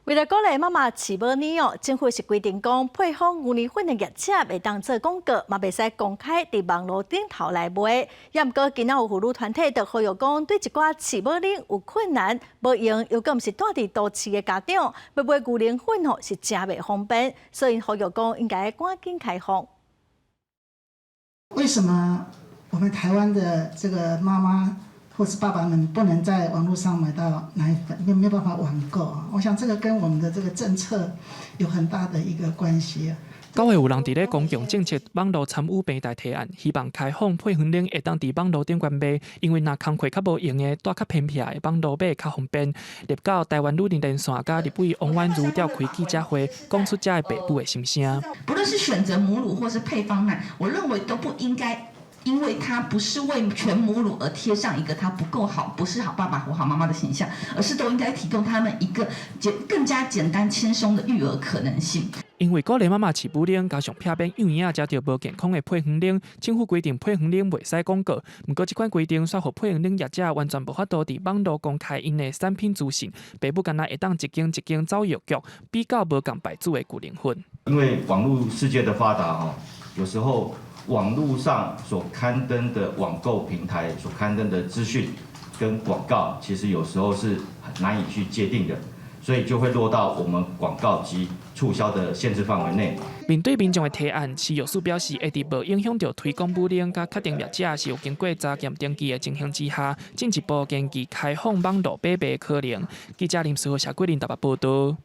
為著鼓勵媽媽飼母奶哦，政府是規定講配方牛奶粉的業者袂當做廣告，嘛袂使公開佇網路頂頭來賣。也毋過，今仔有婦女團體就呼籲講，對一寡飼母奶有困難、無閒，又閣毋是蹛佇都市的家長，欲買牛奶粉吼是誠袂方便，所以呼籲講應該趕緊開放。為什麼我們台灣的這個媽媽或是爸爸們不能在網絡上買到奶粉，沒有辦法網購啊？我想這個跟我們的這個政策有很大的一個關係啊。9月有人佇咧公共政策網路參與平台提案，希望開放配方奶會當佇網路頂懸賣，因為若工課較無閒的，蹛較偏僻的網路買較方便。立到台灣女人連線佮立委王婉嫠召開記者會，講出遮个爸母的心聲。不論是選擇母乳或是配方奶，我認為都不應該，因為它不是餵全母乳而貼上一個它不夠好，不是好爸爸或好媽媽的形象，而是都應該提供他們一個更加簡單輕鬆的育兒可能性。因為鼓勵媽媽飼母奶，加上避免幼嬰仔食著無健康的配方奶，政府規定配方奶袂使廣告。毋過這款規定，煞予配方奶業者完全無法度佇網路公開𪜶的產品資訊，爸母干焦會當一間一間走藥局比較無仝牌子的牛奶粉。因為網路世界的發達，吼，有時候網路上所刊登的網購平台所刊登的資訊跟廣告，其實有時候是很難以去界定的，所以就會落到我們廣告及促銷的限制範圍內。面對民眾的提案，食藥署表示，會佇無影響著推廣母奶佮確定業者是有經過查驗登記的情形之下，進一步研究開放網路買賣可能。記者林思豪、謝桂林台北報導。